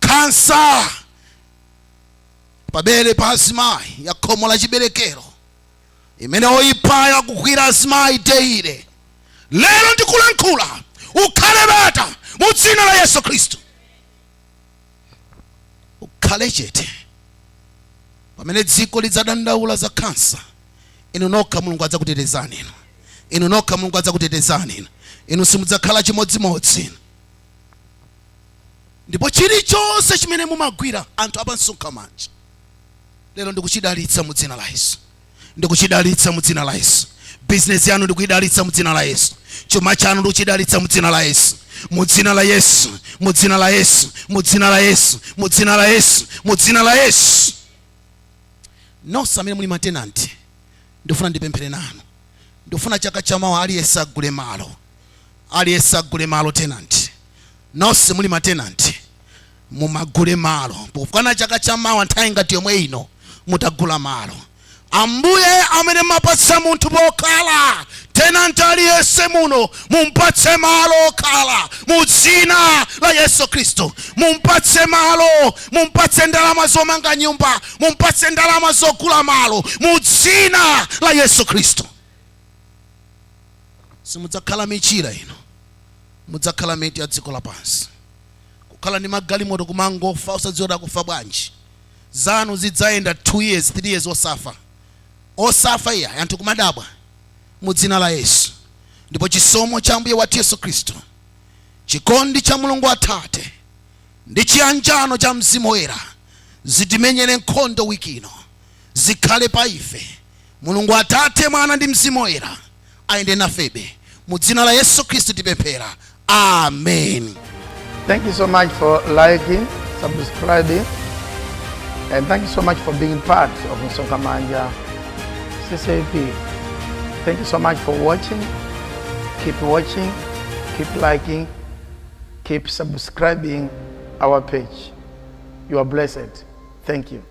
khansa pabere pa azimayi ya khomo la chiberekero imene oyipayo akugwira azimayi daily, lero ndikulankhula, ukhale bata mu dzina la Yesu Khristu. Ukhale chete pamene dziko lidzadandaula za khansa. Inu nokha Mulungu adzakutetezani inu. Inu nokha Mulungu adzakutetezani inu. Inu simudzakhala chimodzimodzi, ndipo chilichonse chimene mumagwira, anthu apansonkha manja, lero ndikuchidalitsa mu dzina la Yesu. Ndikuchidalitsa mu dzina la Yesu. Bizinesi yanu ndikuyidalitsa mu dzina la Yesu. Chuma chanu ndikuchidalitsa mu dzina la Yesu, mu dzina la Yesu, mu dzina la Yesu, mu dzina la Yesu, mu dzina la Yesu, mu dzina la Yesu. Nonse amene muli ma tenant, ndifuna ndipemphere nanu. Ndifuna chaka chamawa aliyense agule malo, aliyense agule malo. Tenant nonse muli ma tenant, mumagule malo. Pokwana chaka chamawa nthawi ngati yomwe ino mutagula malo. Ambuye amene mapatsa munthu pokhala, tenant. Tenant aliyense muno mumpatse malo okhala mu dzina la Yesu Khristu. Mumpatse malo, mumpatse ndalama zomanga nyumba, mumpatse ndalama zogula malo mu dzina la Yesu Khristu. Simudzakhala michira ino, mudzakhala miti ya dziko lapansi. Kukhala ndi magalimoto kumangofa, usadziwa kufa bwanji. Zanu zidzayenda 2 years, 3 years, osafa, osafa iya, anthu kumadabwa, mu dzina la Yesu. Ndipo chisomo cha Ambuye wathu Yesu Khristu, chikondi cha Mulungu Atate ndi chiyanjano cha Mzimu Woyera zitimenyere nkhondo wiki ino, zikhale pa ife. Mulungu Atate, Mwana ndi Mzimu Woyera ayende nafebe. Mu dzina la Yesu Khristu tipemphera, amen. Thank you so much for liking, subscribing, and thank you so much for being part of Msonkhamanja CCAP. Thank you so much for watching. Keep watching, keep liking, keep subscribing our page. You are blessed. Thank you.